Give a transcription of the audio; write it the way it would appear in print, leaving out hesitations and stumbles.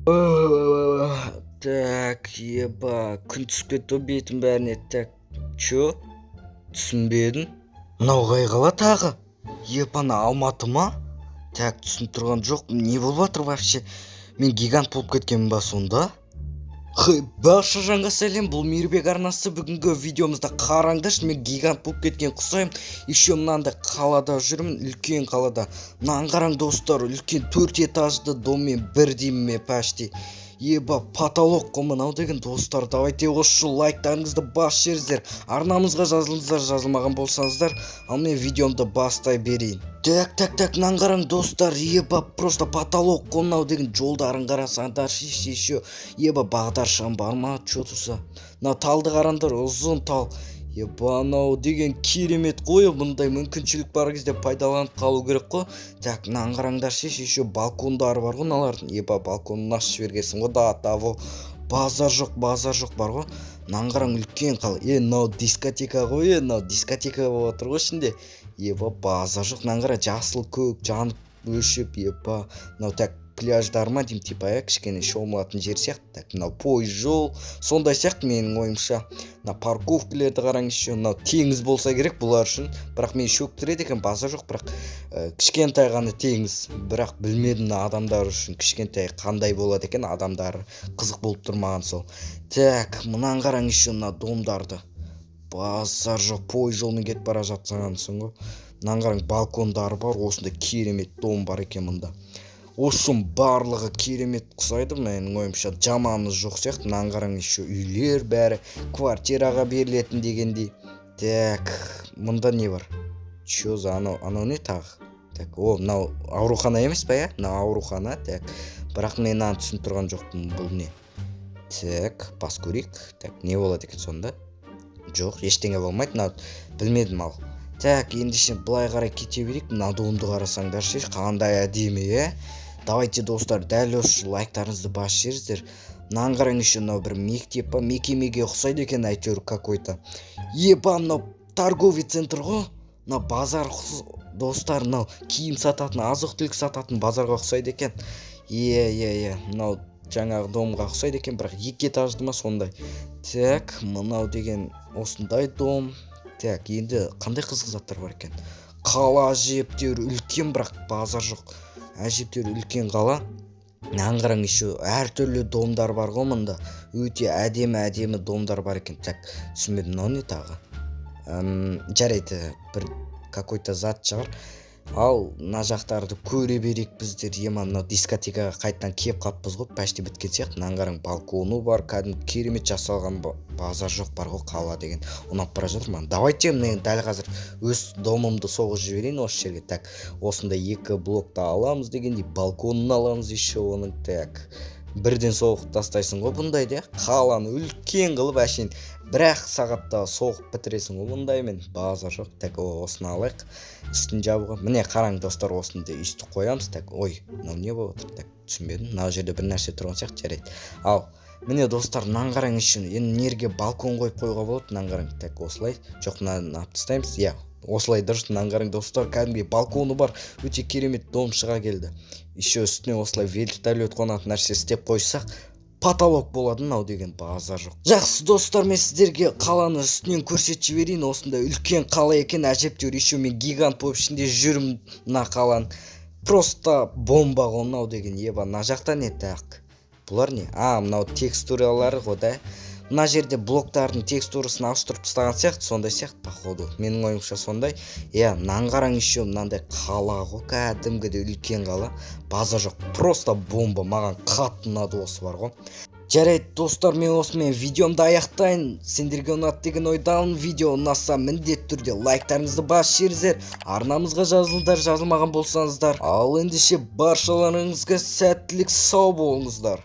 Так, еба, күн түсіп кетті ғой бетім бәріне. Так, чё, түсінбедім, мынау қай қала тағы? Ебана, Алматы ма? Так, түсініп тұрған жоқпын, не болып жатыр вообще? Мен гигант болып кеткенмін ба сонда? Хей, барша жанға сәлем, бұл Мейірбек арнасы. Бүгінгі видеомызда, қараңдаршы, мен гигант болып кеткен құсаймын. Еще мынандай қалада жүрмін, үлкен қалада. Мынаны қараң, достар, үлкен төрт этажды доммен бірдеймін мен почти. Еба, потолок қой мынау деген. Достар, давайте осы жолы лайктарыңызды басып жіберіңіздер, арнамызға жазылыңыздар, жазылмаған болсаңыздар. Ал мен видеомды бастай берейін. Так, так, так, мынаны қараң, достар, еба, просто потолок қой мынау деген. Жолдарын қарасаңдаршы еще. Еба, бағдаршам бар ма? Че тұрса, мына талды қараңдар, ұзын тал. Еба, анау деген керемет қой. Бұндай мүмкіншілік бар кезде пайдаланып қалу керек қой. Так, мынаны қараңдаршы, еще балкондары бар ғой мыналардың. Еба, балконын ашып жібергенсің ғой до того. Базар жоқ, базар жоқ бар ғой. Мынаны қараң, үлкен қала. Е, мынау дискотека ғой. Е, мынау дискотека болып жатыр ғой ішінде. Еба, базар жоқ. Мынаны қара, жасыл, көк жанып өшіп. Еба, мынау, так, пляждар ма деймін, типа, иә, кішкене шомылатын жер сияқты. Так, мынау пойыз жол сондай сияқты менің ойымша. Мына парковкалерді қараңызшы. Мынау теңіз болса керек бұлар үшін, бірақ мені шөктіреді екен, базар жоқ. Бірақ кішкентай ғана теңіз, бірақ білмедім, мына адамдар үшін кішкентай қандай болады екен адамдары, қызық болып тұр маған сол. Так, мынаны қараңызшы, мына домдарды. Базар жоқ, пойыз жолымен кетіп бара жатсаңсың ғой. Мынаны қараң, балкондары бар, осындай керемет дом бар екен мында. Общем, барлығы керемет ұқсайды менің ойымша, жаманы жоқ сияқты. Мынаны қараң, еще үйлер бәрі квартираға берілетін дегендей. Так, мұнда не бар? Че за анау? Анау не тағы? Так, о, мынау аурухана емес па? Иә, мынау аурухана. Так, бірақ мен мынаны түсініп тұрған жоқпын, бұл не? Так, бас көрейік. Так, не болады екен сонда? Жоқ, ештеңе болмайды мынау, білмедім. Ал, так, ендеше былай қарай кете берейік. Мына домды қарасаңдаршы, қандай әдемі, иә? Давайте, достар, дәл осы лайктарыңызды басып жіберіңіздер. Мынаны қараңызшы, мынау бір мектеп па, мекемеге ұқсайды екен әйтеуір какой-то. Еба, мынау торговый центр ғой, мынау базар, достар, мынау киім сататын, азық түлік сататын базарға ұқсайды екен. Иә, иә, иә, мынау жаңағы домға ұқсайды екен, бірақ екі этажды ма, сондай. Так, мынау деген осындай дом. Так, енді қандай қызық заттар бар екен? Қала әжептәуір үлкен, бірақ базар жоқ, әжептәуір үлкен қала. Мынаны қараң, еще әртүрлі домдар бар ғой мында, өте әдемі әдемі домдар бар екен. Так, түсінбедім, мынау не тағы? Жарайды, бір какой-то зат шығар. Ал мына жақтарды көре берейік біздер. Ема, мынау дискотекаға қайтадан келіп қалыппыз ғой, почти біткен сияқты. Мынаны қараң, балконы бар, кәдімгі керемет жасалған. Базар жоқ бар ғой, қала деген ұнап бара жатыр маған. Давайте мен дәл қазір өз домымды соғып жіберейін осы жерге. Так, осындай екі блокты аламыз дегендей, балконын аламыз еще оның. Так, бірден соғып тастайсың ғой бұндайды, иә, қаланы үлкен қылып, әшейін бір ақ сағатта соғып бітіресің ғой бұндаймен, базар жоқ. Так, осыны алайық үстін жабуға. Міне, қараң, достар, осындай өйстіп қоямыз. Так, ой, мынау не болып жатыр? Так, түсінбедім, мына жерде бір нәрсе тұрған сияқты. Жарайды. Ал міне, достар, мынаны қараңызшы. Енді мына жерге балкон қойып қоюға болады. Мынаны қараң. Так, осылай жоқ, мынаны алып тастаймыз. Иә, осылай дұрыс. Мынаны қараң, достар, кәдімгідей балконы бар, өте керемет дом шыға келді. Еще үстіне осылай вертолет қонатын нәрсе істеп қойсақ, потолок болады мынау деген, базар жоқ. Жақсы, достар, мен сіздерге қаланы үстінен көрсетіп жіберейін. Осындай үлкен қала екен әжептәуір. Еще мен гигант болып ішінде жүрмін мына қаланың. Просто бомба ғой мынау деген. Еба, мына жақта не? Так, бұлар не? А, мынау текстуралары ғой да. Мына жерде блоктардың текстурасын ауыстырып тастаған сияқты, сондай сияқты, походу, менің ойымша сондай, иә. Мынаны қараң, еще мынандай қала ғой, кәдімгідей үлкен қала, базар жоқ, просто бомба. Маған қатты ұнады осы бар ғой. Жарайды, достар, мен осымен видеомды аяқтайын. Сендерге ұнады деген ойдамын. Видео ұнаса, міндетті түрде лайктарыңызды басып жіберіңіздер, арнамызға жазылыңдар, жазылмаған болсаңыздар. Ал ендеше, баршаларыңызға сәттілік, сау болыңыздар.